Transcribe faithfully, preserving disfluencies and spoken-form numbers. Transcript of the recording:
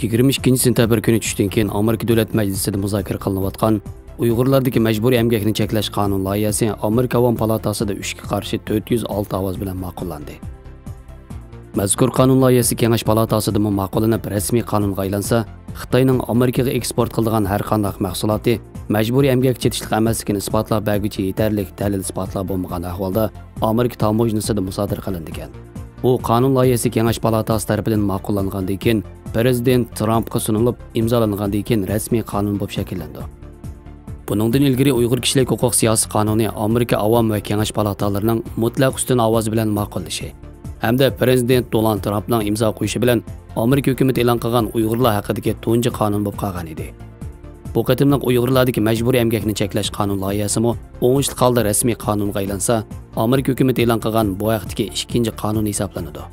يىگىرمە ئىككىنچى سېنتەبىر كۈنى چۈشتىن كېيىن ئامېرىكا دۆلەت مەجلىسىدە مۇزاكىرە قىلىنىۋاتقان ئۇيغۇرلاردىكى مەجبۇرىي ئەمگەكنى چەكلەش قانۇن لايىھەسى ئامېرىكا ئاۋام پالاتاسىدا ئۈچكە قارشى تۆت يۈز ئالتە ئاۋاز بىلەن ماقۇللاندى. مەزكۇر قانۇن لايىھەسى كېڭەش پالاتاسىدىمۇ ماقۇللىنىپ رەسمىي قانۇنغا ئايلانسا، خىتاينىڭ ئامېرىكىغا ئېكسپورت قىلىدىغان ھەر قانداق مەھسۇلاتى مەجبۇرىي ئەمگەككە چېتىشلىق ئەمەسلىكىنى ئىسپاتلاپ بەرگۈچى يېتەرلىك دەلىل-ئىسپاتلار بولمىغان ئەھۋالدا ئامېرىكا تاموژنىسىدا مۇسادىرە قىلىنىدىكەن. بۇ قانۇن لايىھەسى كېڭەش پالاتاسى تەرىپىدىن ماقۇللانغاندىن كېيىن، پىرېزىدېنت ترامپقا سۇنۇلۇپ، ئىمزالانغاندىن كېيىن رەسمىي قانۇن بولۇپ شەكىللىنىدۇ. بۇنىڭدىن ئىلگىرى ئۇيغۇر كىشىلىك ھوقۇق سىياسىي قانۇنى ئامېرىكا ئاۋام ۋە كېڭەش پالاتالىرىنىڭ مۇتلەق ئۈستۈن ئاۋازى بىلەن ماقۇللىشى ھەمدە پىرېزىدېنت دونالد ترامپنىڭ ئىمزا قويۇشى بىلەن ئامېرىكا ھۆكۈمىتى ئېلان قىلغان ئۇيغۇرلار ھەققىدىكى تۇنجى قانۇن بولۇپ قالغان ئىدى. بۇ قېتىملىق ئۇيغۇرلاردىكى مەجبۇرىي ئەمگەكنى چەكلەش قانۇن لايىھەسىمۇ ئوڭۇشلۇق ھالدا رەسمىي قانۇنغا ئايلانسا، ئامېرىكا ھۆكۈمىتى ئېلان قىلغان بۇ ھەقتىكى ئىككىنچى قانۇن ھېسابلىنىدۇ.